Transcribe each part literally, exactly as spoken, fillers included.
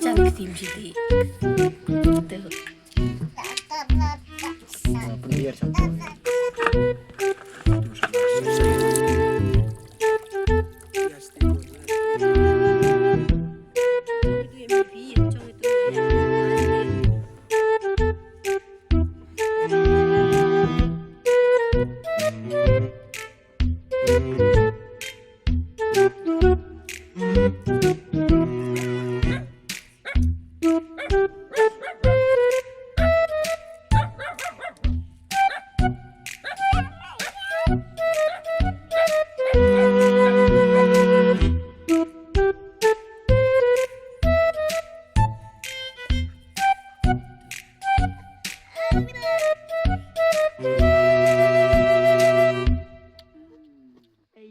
Jangan ketim siti. Tuh.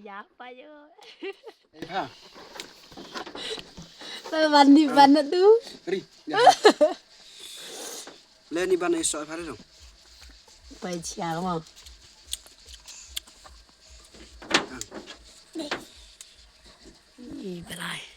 Ya, apa yo? Eh, ha. Ba ban ni ban tu. Ri. Ya. Le ni ban ai so, eh, pare dong. Pai chia mo. Ni balai.